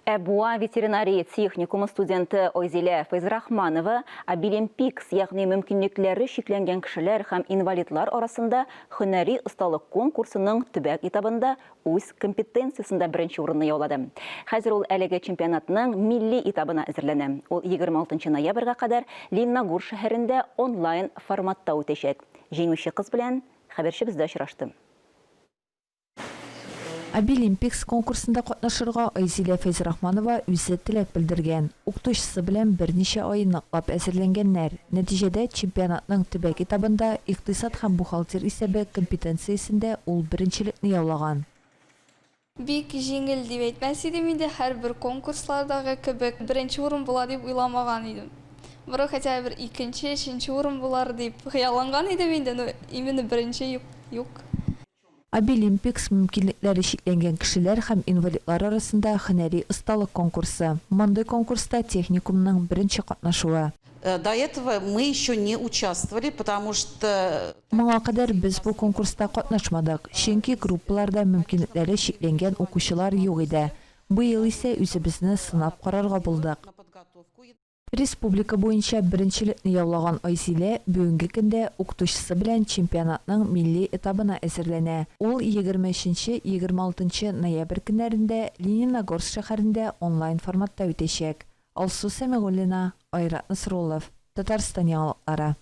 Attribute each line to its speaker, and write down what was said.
Speaker 1: Ә Буа ветеринария техникумы студенты Айзилә Фәйзрахманова Абилимпикс, ягъни мөмкинлекләре чикләнгән кешеләр һәм инвалидлар арасында һөнәри осталык конкурсының төбәк этабында үз компетенциясендә беренче урынны яулады. Хәзер ул әлеге чемпионатның милли этабына әзерләнә. Ул 26 ноябрьгә кадәр Лениногорск шәһәрендә онлайн форматта үтәчәк. Җиңүче кыз белән хәбәрчебез дә очрашты.
Speaker 2: Абилимпикс конкурсында катнашырга Айзилә Фәйзрахманова үзе теләк белдергән. Укытучысы белән берничә ай ныклап әзерләнгәннәр. Нәтиҗәдә, чемпионатның төбәк этабында икътисад һәм бухгалтер исәбе компетенциясендә ул беренчелекне яулаган.
Speaker 3: Бик җиңел дип әйтмәс идем инде, һәрбер конкурслардагы кебек беренче урын була дип уйламаган идем. Бро хотя бы бер икенче, өченче урын булар дип хыялланган идем инде, но именно беренче юк, юк.
Speaker 2: Абилимпикс, мөмкинлекләре чикләнгән кешеләр һәм инвалидлар арасында һөнәри осталык конкурсы. Мондый конкурста техникумның беренче катнашуы.
Speaker 4: До этого мы еще не участвовали, потому что.
Speaker 2: Моңа кадәр без бу конкурста катнашмадык, чөнки группаларда мөмкинлекләре чикләнгән укучылар юк иде. Быел исә үзебезне сынап карарга булдык. Республика буенча беренчелекне яулаган Айзилә бүгенге көндә укытучысы белән чемпионатның милли этабына әзерләнә. Ул 23 нче-26 нчы ноябрь көннәрендә Лениногорск шәһәрендә онлайн форматта үтәчәк. Алсу Сәмигуллина, Айрат Насруллов, Татарстан яңалыклары.